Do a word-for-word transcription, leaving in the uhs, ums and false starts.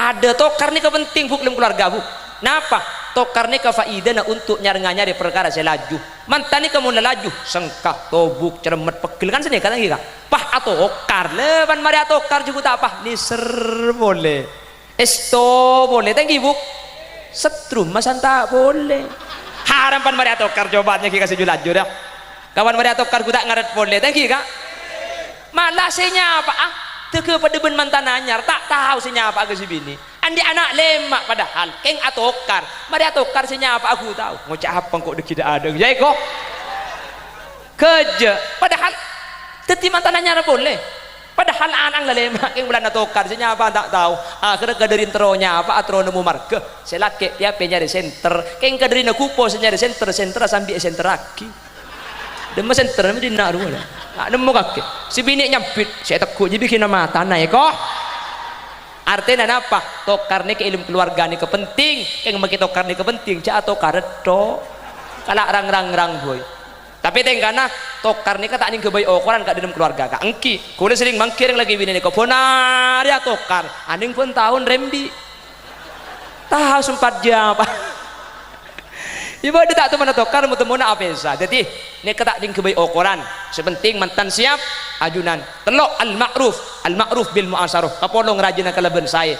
Adâ tokar nèka penting, Bu', lem kaluwarga, Bu'. Napa? Tokar nèka faidana untuk nyar-nganyarè parkara sè laju. Mantan nèka mon la laju, sengka, tobuk, cermet, pegghel, kan sanèka, ta' ènggi, Ka'? Pas atokar, lè, pan marè atokar jhuko ta' pas, nèser polè. Èsto polè, ta' ènggi, Bu'? Setrum masan ta' polè. Haram pan marè atokar, coba nyènggi ka sè laju, dâ. Kapan marè atokar ghu ta' ngarèt polè, ta' ènggi, Ka'? Mala sè nyapa'a, dâgghâ padâ bân mantan anyar, ta' tao sè nyapa'a ka sè binè'. Andi' ana' lèma' padahal, kèng atokar. Marè atokar sè nyapa'a ghu tao. Ngoca' apa engko' dâggi' dâ'-adâ', yâ, èko? Ghâjâ'. Padahal dâddhi mantan anyar polè. Padahal ana' la lèma', kèng bulâna tokar, sè nyapa'a ta' tao. Akhèrra kadâri terro nyapa'a, terro nemmo marghâ. Sè lakè' pèapè nyarè senter, kèng kadârina ghupo sè nyarè senter, senterra sambi èsenterraghi. Dâmma senter, dâmma dinna' rowa, la. Ta' nemmo kakè. Sè binè' nyambit, sè ètegghu' jiyâ bikina matana, èko. Artèna napa? Tokar nèka è lem kaluwarga nèka penting. Kèng makè tokar nèka penting, jhâ' atokar ètto. Kala' rang-rangrang, boy. Tapè tèngkana, tokar nèka ta' nèng ghâbây okoran ka dâlem kaluwarga, Ka'. Ènggi, kaulâ serrèng mangghi rèng lakè binè nèka, bân arè atokar, anèng bân taon rembi'. Tao sempat jhâ' apa. Yâ, bâdâ ta' toman atokar, mo-temmona apèsa. Dâddhi, nèka ta' nèng ghâbây okoran. Sè penting mantan siap, ajunan. Tello', al-ma'ruf. Al-ma'ruf bil mu'asyarah. Kapolo ngrajâna kalabân saè.